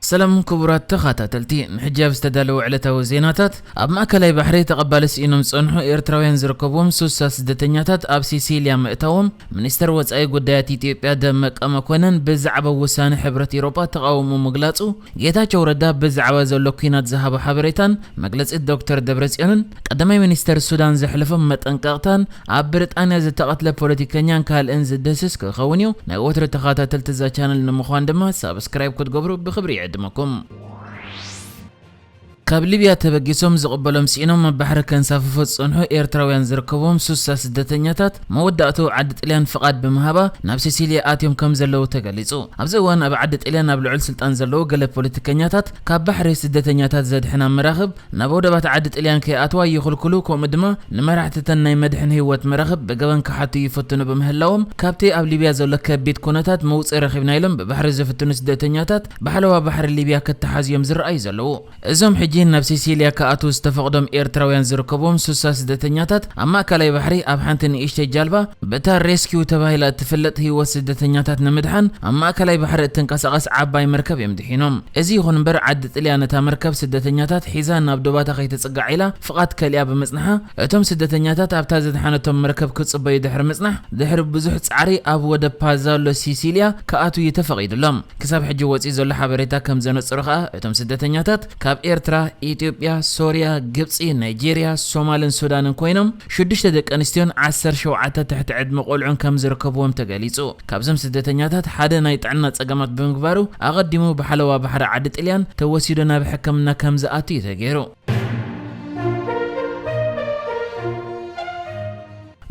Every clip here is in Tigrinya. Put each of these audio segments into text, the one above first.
ሰላም ክቡራት ተኸታተልቲ፣ ንሕጂ ኣብ ዝተዳለወ ዕለታዊ ዜናታት፣ ኣብ ማእከላይ ባሕሪ ተቐባሊ ስኢኖም ዝጸንሑ ኤርትራውያን ዝርከብዎም ሱሳ ስደተኛታት ኣብ ሲሲልያ ምእታዎም ሚኒስተር ወጻኢ ጉዳያት ኢትዮጵያ ደመቀ መኮነን ብዛዕባ ውሳነ ሕብረት ኤውሮጳ ተቓውሞ ምግላጹ፣ ጌታቸው ረዳ ብዛዕባ ዘሎ ኲናት ዝሃቦ ሓበሬታን መግለጺ ዶክተር ደብረጽዮንን ቀዳማይ ሚኒስተር ሱዳን ዘሕለፎም መጠንቀቕታን ኣብ ብሪጣንያ ዝተቐትለ ፖለቲከኛን ካልእን ዝድህስስ ክኸውን እዩ። ናይ ወትሩ ተኸታተልቲ እዛ ቻነል ንምዃን ድማ ሳብስክራይብ ክትገብሩ ብኽብሪ ይዕድመኩም። ካብ ሊብያ ተበጊሶም ዝቕበሎም ስኢኖም ኣብ ባሕሪ ከንሳፍፉ ዝጸንሑ ኤርትራውያን ዝርከብዎም ሱሳ ስደተኛታት መወዳእትኡ ዓዲ ጥልያን ፍቓድ ብምሃባ ናብ ሲሲልያ ኣትዮም ከም ዘለዉ ተገሊጹ። ኣብዚ እዋን ኣብ ዓዲ ጥልያን ኣብ ልዑል ስልጣን ዘለዉ ገለ ፖለቲከኛታት ካብ ባሕሪ ስደተኛታት ዘድሕና መራኽብ ናብ ወደባት ዓዲ ጥልያን ከይኣትዋ ይኽልክሉ፣ ከምኡ ድማ ንመራሕቲ እተን ናይ መድሕን ህይወት መራኽብ ብገበን ክሓቱ ይፍትኑ ብምህላዎም፣ ካብቲ ኣብ ሊብያ ዘሎ ከቢድ ኩነታት መውጽኢ ረኺብና ኢሎም ብባሕሪ ዝፍትኑ ስደተኛታት ብሓለዋ ባሕሪ ሊብያ ክተሓዙ እዮም ዝረኣዩ ዘለዉ። እዞም ሕጂ ናብ ሲሲልያ ክኣትዉ ዝተፈቕዶም ኤርትራውያን ዝርከብዎም ሱሳ ስደተኛታት ኣብ ማእከላይ ባሕሪ ኣብ ሓንቲ ንእሽተይ ጃልባ በታ ሬስኪው ተባሂላ እትፍለጥ ህይወት ስደተኛታት ንምድሓን ኣብ ማእከላይ ባሕሪ እትንቀሳቐስ ዓባይ መርከብ እዮም ድሒኖም። እዚ ይኹን እምበር ዓዲ ጥልያን ነታ መርከብ ስደተኛታት ሒዛ ናብ ዶባታ ከይትጽጋዕ ኢላ ፍቓድ ከሊኣ ብምጽንሓ፣ እቶም ስደተኛታት ኣብታ ዘድሓነቶም መርከብ ክጽበዩ ድሕሪ ምጽናሕ፣ ድሕሪ ብዙሕ ጻዕሪ ኣብ ወደብ ፓዛሎ ሲሲልያ ክኣትዉ እዩ ተፈቒዱሎም። ክሳብ ሕጂ ወጺኡ ዘሎ ሓበሬታ ከም ዘነጽሮ ከኣ፣ እቶም ስደተኛታት ካብ ኤርትራ፣ ኢትዮጵያ፣ ሶርያ፣ ግብጺ፣ ናይጄርያ፣ ሶማልን ሱዳንን ኮይኖም፣ ሽዱሽተ ደቂ ኣንስትዮን ዓሰርተ ሸውዓተ ትሕቲ ዕድመ ቆልዑን ከም ዝርከብዎም ተገሊጹ። ካብዞም ስደተኛታት ሓደ ናይ ጥዕና ጸገማት ብምግባሩ፣ ኣቐዲሙ ብሓለዋ ባሕሪ ዓዲ ጥልያን ተወሲዱ ናብ ሕክምና ከም ዝኣቱ እዩ ተገይሩ።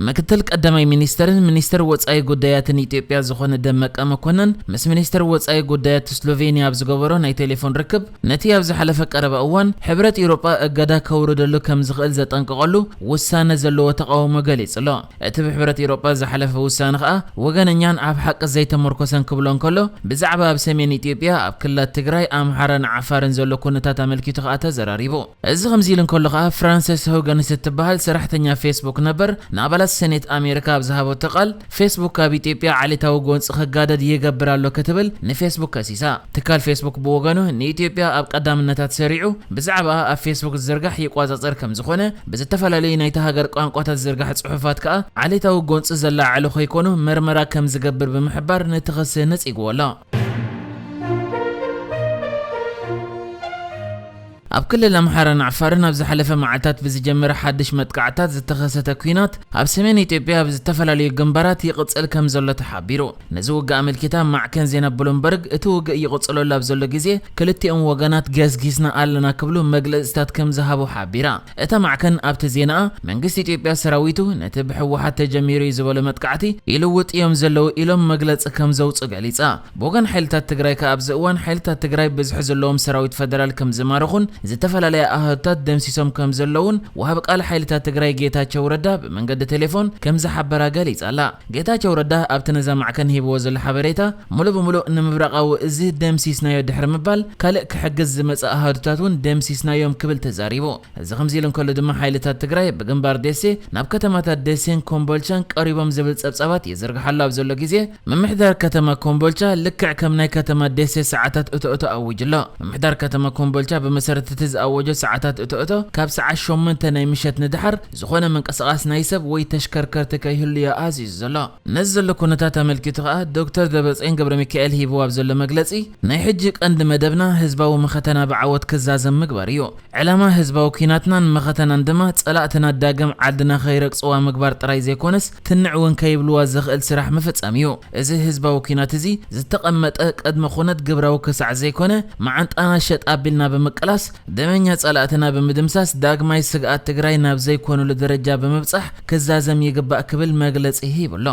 ምክትል ቀዳማይ ሚኒስተርን ሚኒስተር ወጻኢ ጉዳያትን ኢትዮጵያ ዝኾነ ደመቀ መኮነን ምስ ሚኒስተር ወጻኢ ጉዳያት ስሎቬንያ ኣብ ዝገበሮ ናይ ቴሌፎን ርክብ፣ ነቲ ኣብ ዝሓለፈ ቀረባ እዋን ሕብረት ኤውሮጳ እገዳ ከውርደሉ ከም ዝኽእል ዘጠንቀቐሉ ውሳነ ዘለዎ ተቓውሞ ገሊጹ ኣሎ። እቲ ብሕብረት ኤውሮጳ ዝሓለፈ ውሳነ ከኣ ወገነኛን ኣብ ሓቂ ዘይተመርኮሰን ክብሎ እንከሎ፣ ብዛዕባ ኣብ ሰሜን ኢትዮጵያ ኣብ ክልላት ትግራይ፣ ኣምሓራን ዓፋርን ዘሎ ኩነታት ኣመልኪቱ ከኣ ተዘራሪቡ። እዚ ከምዚ ኢሉ እንከሎ ከኣ፣ ፍራንሰስ ሆገንስ እትበሃል ሰራሕተኛ ፌስቡክ ነበር ንኣባላት ሰኔት ኣሜሪካ ኣብ ዝሃበቶ ቃል፣ ፌስቡክ ኣብ ኢትዮጵያ ዓሌታዊ ጎንፂ ክጋደድ ይገብር ኣሎ ክትብል ንፌስቡክ ከሲሳ። ትካል ፌስቡክ ብወገኑ፣ ንኢትዮጵያ ኣብ ቀዳምነታት ሰሪዑ ብዛዕባኣ ኣብ ፌስቡክ ዝዝርጋሕ ይቆጻጸር ከም ዝኾነ፣ ብዝተፈላለዩ ናይታ ሃገር ቋንቋታት ዝዝርጋሕ ጽሑፋት ከኣ ዓሌታዊ ጎንፂ ዘላዓዕሉ ከይኮኑ መርመራ ከም ዝገብር ብምሕባር ነቲ ክሲ ነጺግዎ ኣሎ። ኣብ ክልል ኣምሓራን ዓፋርን ኣብ ዝሓለፈ መዓልታት ብዝጀመረ ሓድሽ መጥቃዕታት ዝተኸሰተ ኲናት ኣብ ሰሜን ኢትዮጵያ ኣብ ዝተፈላለዩ ግንባራት ይቕጽል ከም ዘሎ ተሓቢሩ። ነዚ ውግእ ኣመልኪታ ማዕከን ዜና ብሉምበርግ፣ እቲ ውግእ ይቕጽለሉ ኣብ ዘሎ ግዜ ክልቲኦም ወገናት ገስጊስና ኣለና ክብሉ መግለጽታት ከም ዝሃቡ ሓቢራ። እታ ማዕከን ኣብቲ ዜናኣ፣ መንግስቲ ኢትዮጵያ ሰራዊቱ ነቲ ብህወሓት ተጀሚሩ እዩ ዝበሎ መጥቃዕቲ ይልውጥ እዮም ዘለዉ ኢሎም መግለጺ ከም ዘውጽኡ ገሊጻ። ብወገን ሓይልታት ትግራይ ከኣ ኣብዚ እዋን ሓይልታት ትግራይ ብዝሒ ዘለዎም ሰራዊት ፈደራል ከም ዝማረኹን ዝተፈላለያ ኣሃዱታት ደምሲሶም ከም ዘለውን ወሃቢ ቃል ሓይልታት ትግራይ ጌታቸው ረዳ ብመንገዲ ቴሌፎን ከም ዝሓበራ ገሊጻ ኣላ። ጌታቸው ረዳ ኣብቲ ነዛ ማዕከን ሂብዎ ዘሎ ሓበሬታ፣ ሙሉእ ብሙሉእ ንምብራቓዊ እዚ ደምሲስናዮ ድሕሪ ምባል፣ ካልእ ክሕግዝ ዝመጸ ኣሃዱታት እውን ደምሲስናዮም ክብል ተዛሪቡ። እዚ ከምዚ ኢሉ እንከሎ ድማ፣ ሓይልታት ትግራይ ብግንባር ደሴ ናብ ከተማታት ደሴን ኮምቦልቻን ቀሪቦም ዝብል ጸብጻባት ይዝርግሕ ኣሎ ኣብ ዘሎ ግዜ፣ ምምሕዳር ከተማ ኮምቦልቻ ልክዕ ከም ናይ ከተማ ደሴ ሰዓታት እቶ እቶ ኣዊጁ ኣሎ። ምምሕዳር ከተማ ኮምቦልቻ ብመሰረት እቲ ዝኣወጆ ሰዓታት እቶ እቶ፣ ካብ ሰዓት ሸሞንተ ናይ ምሸት ንደሓር ዝኾነ ምንቅስቓስ ናይ ሰብ ወይ ተሽከርከርቲ ከይህሉ እዩ ኣዚዙ ዘሎ። ነዚ ዘሎ ኩነታት ኣመልኪቱ ከኣ ዶክተር ደብረጽዮን ገብረሚካኤል ሂብዎ ኣብ ዘሎ መግለጺ፣ ናይ ሕጂ ቀንዲ መደብና ህዝባዊ መኸተና ብዓወት ክዛዘም ምግባር እዩ። ዕላማ ህዝባዊ ኲናትናን መኸተናን ድማ ጸላእትና ዳግም ዓድና ከይረግጽዋ ምግባር ጥራይ ዘይኮነስ፣ ትንዕ እውን ከይብልዋ ዘኽእል ስራሕ ምፍጻም እዩ። እዚ ህዝባዊ ኲናት እዚ ዝተቐመጠ ቅድመ ኩነት ግብራዊ ክሳዕ ዘይኮነ፣ መዓንጣና ሸጥ ኣቢልና ብምቅላስ፣ ደመኛ ጸላእትና ብምድምሳስ፣ ዳግማይ ስግኣት ትግራይ ናብ ዘይኮኑሉ ደረጃ ብምብጻሕ ክዛዘም ይግባእ ክብል መግለጺ ሂቡ ኣሎ።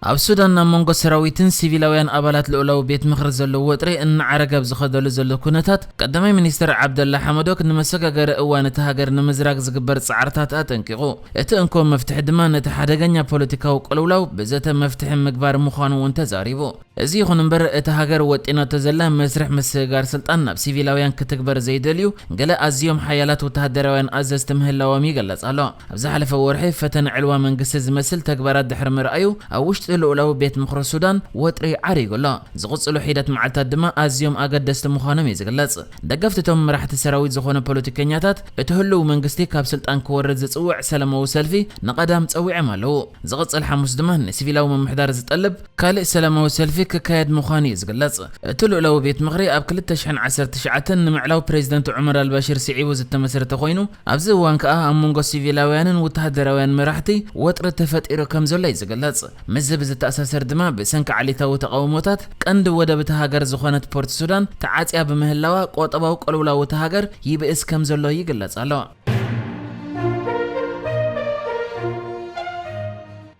ኣብ ሱዳን፣ ኣብ መንጎ ሰራዊትን ሲቪላውያን ኣባላት ልኡላዊ ቤት ምኽሪ ዘሎ ወጥሪ እናዓረገ ኣብ ዝኸደሉ ዘሎ ኩነታት፣ ቀዳማይ ሚኒስትር ዓብደላ ሓመዶክ ንመሰጋገሪ እዋን እታ ሃገር ንምዝራግ ዝግበር ጻዕርታት ኣጠንቂቑ። እቲ እንኮ መፍትሒ ድማ ነቲ ሓደገኛ ፖለቲካዊ ቅልውላው ብዘተ መፍትሒ ምግባር ምዃኑ እውን ተዛሪቡ። እዚ ይኹን እምበር፣ እታ ሃገር ወጢናቶ ዘላ መስርሕ ምስግጋር ስልጣን ናብ ሲቪላውያን ክትግበር ዘይደልዩ ገለ ኣዝዮም ሓያላት ወተሃደራውያን ኣዘዝቲ ምህላዎም ይግለጽ ኣሎ። ኣብ ዝሓለፈ ወርሒ፣ ፈተነ ዕልዋ መንግስቲ ዝመስል ተግባራት ድሕሪ ምርኣዩ፣ ኣብ ውሽጢ ልኡላዊ ቤት ምኽሪ ሱዳን ወጥሪ ዓሪጉ ኣሎ። ዝቕጽሉ ሒደት መዓልታት ድማ ኣዝዮም ኣገደስቲ ምዃኖም እዩ ዝግለጽ። ደገፍቲ እቶም መራሕቲ ሰራዊት ዝኾኑ ፖለቲከኛታት፣ እቲ ህልው መንግስቲ ካብ ስልጣን ክወርድ ዝጽውዕ ሰላማዊ ሰልፊ ንቐዳም ጸዊዖም ኣለዉ። ዝቕጽል ሓሙስ ድማ ንሲቪላዊ ምምሕዳር ዝጠልብ ካልእ ሰላማዊ ሰልፊ ክካየድ ምዃኑ እዩ ዝግለጽ። እቲ ልኡላዊ ቤት ምኽሪ ኣብ ክልተ ሽሕን ዓሰርተ ትሽዓተን ንምዕላው ፕሬዚደንት ዑመር ኣልባሽር ስዒቡ ዝተመስረተ ኮይኑ፣ ኣብዚ እዋን ከኣ ኣብ መንጎ ሲቪላውያንን ወተሃደራውያን መራሕቲ ወጥሪ ተፈጢሩ ከም ዘሎ እዩ ዝግለጽ። ምስዚ ብዝተኣሳሰር ድማ፣ ብሰንኪ ዓሌታዊ ተቓውሞታት ቀንዲ ወደብ እታ ሃገር ዝኾነት ፖርት ሱዳን ተዓጽያ ብምህላዋ፣ ቁጠባዊ ቅልውላው እታ ሃገር ይብእስ ከም ዘሎ ይግለጽ ኣሎ።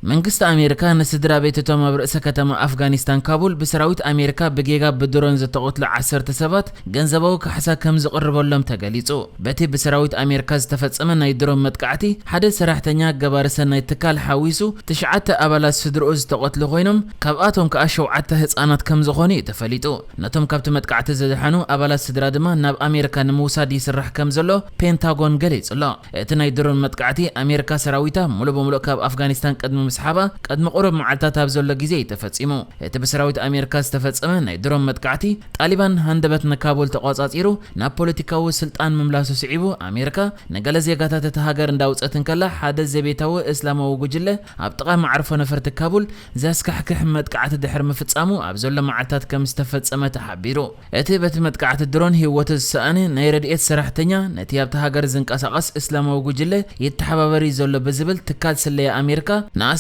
መንግስቲ ኣሜሪካ ንስድራ ቤት እቶም ኣብ ርእሰ ከተማ ኣፍጋኒስታን ካቡል ብሰራዊት ኣሜሪካ ብጌጋ ብድሮን ዝተቐትሉ ዓሰርተ ሰባት ገንዘባዊ ካሕሳ ከም ዝቕርበሎም ተገሊጹ። በቲ ብሰራዊት ኣሜሪካ ዝተፈጸመ ናይ ድሮን መጥቃዕቲ፣ ሓደ ሰራሕተኛ ገባሪ ሰናይ ትካል ሓዊሱ ትሽዓተ ኣባላት ስድርኡ ዝተቐትሉ ኮይኖም፣ ካብኣቶም ከኣ ሸውዓተ ህጻናት ከም ዝኾኑ እዩ ተፈሊጡ። ነቶም ካብቲ መጥቃዕቲ ዝደሓኑ ኣባላት ስድራ ድማ ናብ ኣሜሪካ ንምውሳድ ይስራሕ ከም ዘሎ ፔንታጎን ገሊጹ ኣሎ። እቲ ናይ ድሮን መጥቃዕቲ፣ ኣሜሪካ ሰራዊታ ሙሉእ ብሙሉእ ካብ ኣፍጋኒስታን ቅድሚ ምስሓባ፣ ቅድሚ ቁሩብ መዓልታት ኣብ ዘሎ ግዜ እዩ ተፈጺሙ። እቲ ብሰራዊት ኣሜሪካ ዝተፈጸመ ናይ ድሮን መጥቃዕቲ፣ ጣሊባን ሃንደበት ንካቡል ተቖጻጺሩ ናብ ፖለቲካዊ ስልጣን ምምላሱ ስዒቡ፣ ኣሜሪካ ንገለ ዜጋታት እታ ሃገር እንዳውጸት እንከላ፣ ሓደ ዘቤታዊ እስላማዊ ጉጅለ ኣብ ጥቓ መዓርፎ ነፈርቲ ካቡል ዘስካሕክሕ መጥቃዕቲ ድሕሪ ምፍጻሙ፣ ኣብ ዘሎ መዓልታት ከም ዝተፈጸመ ተሓቢሩ። እቲ በቲ መጥቃዕቲ ድሮን ህይወቱ ዝሰኣነ ናይ ረድኤት ሰራሕተኛ፣ ነቲ ኣብቲ ሃገር ዝንቀሳቐስ እስላማዊ ጉጅለ ይተሓባበር እዩ ዘሎ ብዝብል ትካል ስለያ ኣሜሪካ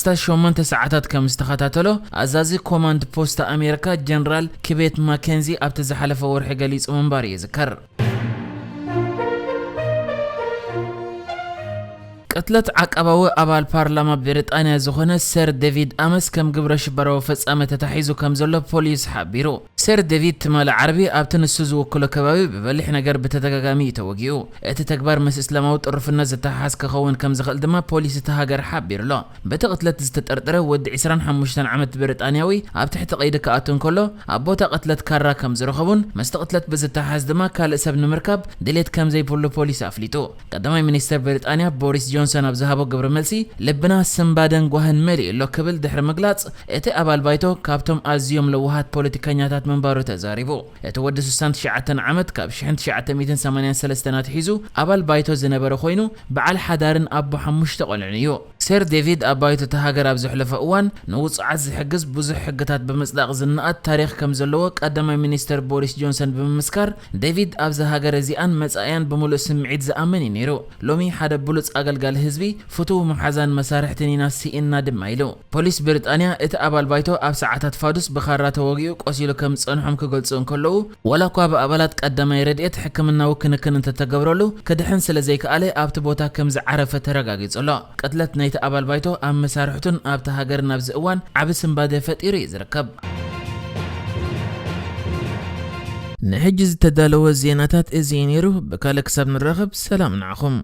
ንኣስታት ሸሞንተ ሰዓታት ከም ዝተኸታተሎ፣ ኣዛዚ ኮማንድ ፖስት ኣሜሪካ ጀነራል ኪቤት ማኬንዚ ኣብቲ ዝሓለፈ ወርሒ ገሊጹ ምንባሩ ይዝከር። ቅትለት ዓቃባዊ ኣባል ፓርላማ ብሪጣንያ ዝኾነ ሰር ዴቪድ ኣመስ ከም ግብረ ሽበራዊ ፈጻሚ ተታሒዙ ከም ዘሎ ፖሊስ ሓቢሩ። ሰር ዴቪድ ትማሊ ዓርቢ ኣብቲ ንሱ ዝውክሎ ከባቢ ብበሊሕ ነገር ብተደጋጋሚ እዩ ተወጊኡ። እቲ ተግባር ምስ እስላማዊ ጥሩፍነት ዝተሓሓዝ ክኸውን ከም ዝኽእል ድማ ፖሊስ እታ ሃገር ሓቢሩ ኣሎ። በቲ ቅትለት ዝተጠርጠረ ወዲ ዕስራን ሓሙሽተን ዓመት ብሪጣንያዊ ኣብ ትሕቲ ቀይዲ ክኣቱ እንከሎ፣ ኣብ ቦታ ቅትለት ካራ ከም ዝረኸቡን ምስቲ ቅትለት ብዝተሓሓዝ ድማ ካልእ ሰብ ንምርካብ ድሌት ከም ዘይብሉ ፖሊስ ኣፍሊጡ። ቀዳማይ ሚኒስተር ብሪጣንያ ቦሪስ ጆንሰን ኣብ ዝሃቦ ግብረ መልሲ፣ "ልብና ስንባደን ጓህን መሊኡ ኣሎ" ክብል ድሕሪ ምግላጽ፣ እቲ ኣባል ባይቶ ካብቶም ኣዝዮም ለዋሃት ፖለቲከኛታት ምንባሩ ተዛሪቡ። እቲ ወዲ ስሳን ትሽዓተን ዓመት ካብ ሽሕን ትሽዓተ ሚእትን ሰማንያን ሰለስተን ኣትሒዙ ኣባል ባይቶ ዝነበረ ኮይኑ፣ በዓል ሓዳርን ኣቦ ሓሙሽተ ቆልዑን እዩ። ሰር ዴቪድ ኣብ ባይቶ እታ ሃገር ኣብ ዘሕለፎ እዋን፣ ንውጹዓት ዝሕግዝ ብዙሕ ሕግታት ብምጽዳቕ ዝነኣድ ታሪኽ ከም ዘለዎ ቀዳማይ ሚኒስተር ቦሪስ ጆንሰን ብምምስካር፣ ዴቪድ ኣብዛ ሃገር እዚኣን መጻኢያን ብምሉእ ስምዒት ዝኣምን እዩ ነይሩ። ሎሚ ሓደ ብሉጽ ኣገልጋሊ ህዝቢ፣ ፍቱው መሓዛን መሳርሕትን ኢና ስኢንና ድማ ኢሉ። ፖሊስ ብሪጣንያ፣ እቲ ኣባል ባይቶ ኣብ ሰዓታት ፋዱስ ብኻራ ተወጊኡ ቆሲሉ ከም ዝጸንሖም ክገልጹ እንከለዉ፣ ዋላ እኳ ብኣባላት ቀዳማይ ረድኤት ሕክምናዊ ክንክን እንተተገብረሉ፣ ክድሕን ስለ ዘይከኣለ ኣብቲ ቦታ ከም ዝዓረፈ ተረጋጊጹ ኣሎ። ቅትለት ናይቲ ኣባል ባይቶ ኣብ መሳርሕቱን ኣብቲ ሃገርን ኣብዚ እዋን ዓቢ ስንባደ ፈጢሩ እዩ ዝርከብ። ንሕጂ ዝተዳለወ ዜናታት እዚ እዩ ነይሩ። ብካልእ ክሳብ ንራኸብ፣ ሰላም ንዓኹም።